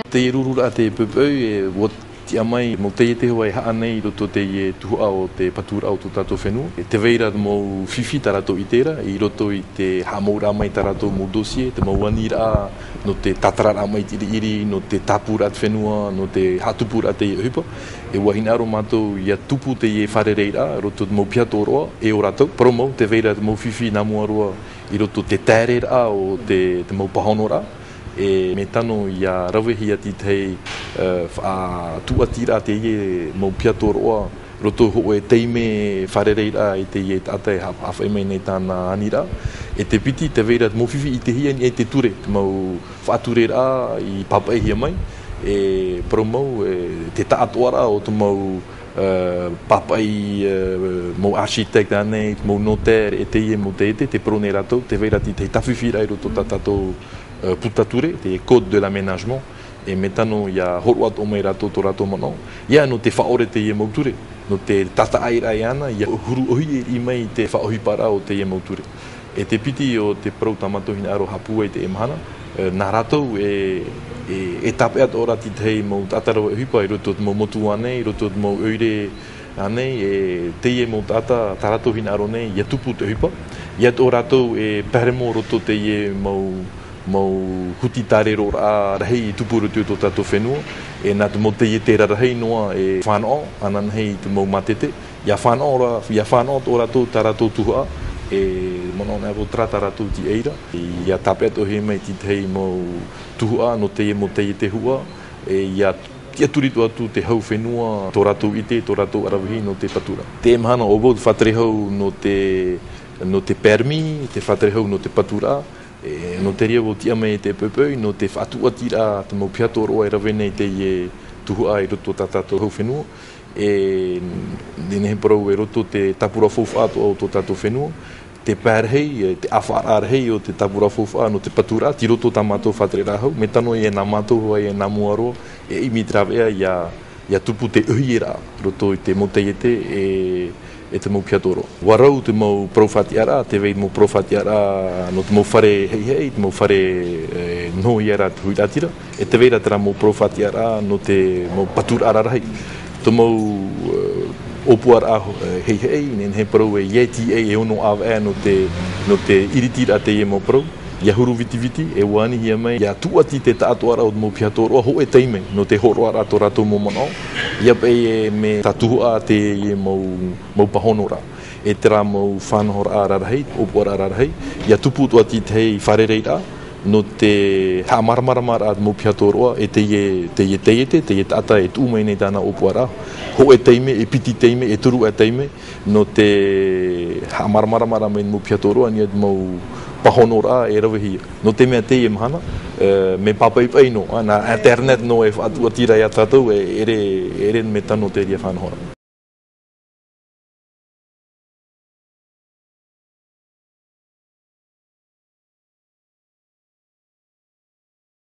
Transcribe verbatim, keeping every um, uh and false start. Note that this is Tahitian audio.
Te rururaʻa te poipoi, e, ʻua tiʻa mai mau taiete hoʻi e haʻa nei i roto i te tuhaʻa o te paturaʻa o tō tātou fenua. E tē vai ra te mau fifi tā rātou i ʻite ra, i roto i te haʻamauraʻa mai tā rātou mau dossier, te mau aniraʻa, nō te tātararaʻa mai i te ʻiriʻiri, nō te tāpūraʻa te fenua, nō te haʻatupuraʻa te ʻohipa. E ʻua hinaʻaro mātou ʻia tupu teie fārereiraʻa, i roto i te mau piha tōroʻa, e ʻo rātou. Parau mau, tē vai ra te mau fifi nā mua roa, i roto i te taereraʻa o te, te mau pāhonoraʻa. E mea tano ʻia ravehia te tahi, e, faʻatūʻatiraʻa teie mau piha tōroʻa, i roto hōʻē taime fārereiraʻa i teie taʻata e ha-, haʻafaʻi mai nei tāna aniraʻa. E te piti, tē vai ra te mau fifi i ʻitehia i niʻa i te ture, te mau faʻatureraʻa i pāpaʻihia mai, e parau mau, e, te taʻatoʻaraʻa o te mau, e, pāpaʻi, e, mau architecte ānei, mau notaire, e teie mau taiete, tē parau nei rātou, tē vai ra te tahi tāfifiraʻa i roto i tā tātou, e, puta ture, te code de l'aménagement, e mea tano ʻia hōroʻa atoʻa mai rātou tō rātou manaʻo, ʻia nō te faʻaʻore teie mau ture, nō te tātaʻiraʻa iāna, ʻia huru ʻōhie mai i te faʻaʻohiparaʻa o teie mau ture. E te piti o te parau tā mātou hinaʻaro haʻapūai i teie mahana, e, nā rātou e, e, e tāpeʻa atoʻa ra te tahi mau taʻata rave ʻohipa i roto i te mau motu ānei, i roto i te mau ʻoire ānei, e teie mau taʻata, tā rātou hinaʻaro nei, ʻia tupu te ʻohipa, ʻia atoʻa rātou e pae remo i roto i teie mau, mau huti tāreroraʻa rahi i tupu i roto i tō tātou fenua, e nā te mau taiete rarahi noa e fānaʻo, ananahi i te mau mātete, ʻia fānaʻo ra, ʻia fānaʻo atoʻa rātou tā rātou tuhaʻa, e manaʻo nei vau terā tā rātou tīaʻi ra, ʻia tāpeʻa atoʻahia mai te tahi mau tuhaʻa, nō teie mau taiete huʻa, e ʻia tiʻaturi atoʻa atu te hau fenua, tō rātou ʻite, tō rātou ʻaravihi nō te paturaʻa. Teie mahana ʻo vau te faʻatere hau nō te, nō te permis, te faʻatere hau nō te paturaʻa, e, nō te reira vau tiʻa mai i te poipoi, nō te faʻatūʻatiraʻa te mau piha tōroʻa e rave nei teie tuhaʻa i roto i tā tātou hau fenua. E, nehenehe parau e roto te tāpura faufaʻa atoʻa o tō tātou fenua, te pae rahi, e, te ʻāfaʻaraʻa rahi o te tāpura faufaʻa nō te paturaʻa, tei roto tā mātou faʻatereraʻa hau, mea tano ïa nā mātou hoʻi e nā mua roa, e ʻimi te rāveʻa ʻia, ʻia tupu te ʻohieraʻa, i roto i te mau taiete, e, e te mau piha tōroʻa. ʻUa rau te mau parau faʻatiʻaraʻa, tē vai mau parau faʻatiʻaraʻa nō te mau fare haʻihaʻi, te mau fare, e, noho ïa ra te huiraʻatira, e tē vai ra terā mau parau faʻatiʻaraʻa nō te mau paturaʻa rarahi. Te mau, e, ʻōpuaraʻa, e, haʻihaʻi, nehenehe parau e ʻia tīaʻi e ono ʻāvaʻe nō te, nō te ʻiritiraʻa teie mau parau. ʻIa huru vitiviti, e ʻua anihia mai, ʻia tūʻati te taʻatoʻaraʻa o te mau piha tōroʻa hōʻē taime, nō te hōroʻaraʻa tō rātou mau manaʻo, ʻia paʻi e mea tātuhaʻa teie mau, mau pāhonoraʻa. E terā mau faʻanahoraʻa rarahi, ʻōpuaraʻa rarahi, ʻia tupu atoʻa te tahi fārereiraʻa, nō te haʻamāramaramaraʻa mau piha tōroʻa, e teie, teie taiete, teie taʻata e tuʻu mai nei tāna ʻōpuaraʻa, hōʻē taime, e piti taime, e toru ʻāvaʻe taime, nō te haʻamāramaramaraʻa mai mau piha tōroʻa, i niʻa i te mau pāhonoraʻa e ravehia. Nō te mea teie mahana, e, mea pāpaʻipaʻi noa, ā, nā internet noa e faʻatūʻatiraʻa ia tātou, e, ʻere, ʻere mea tano te reira faʻanahoraʻa.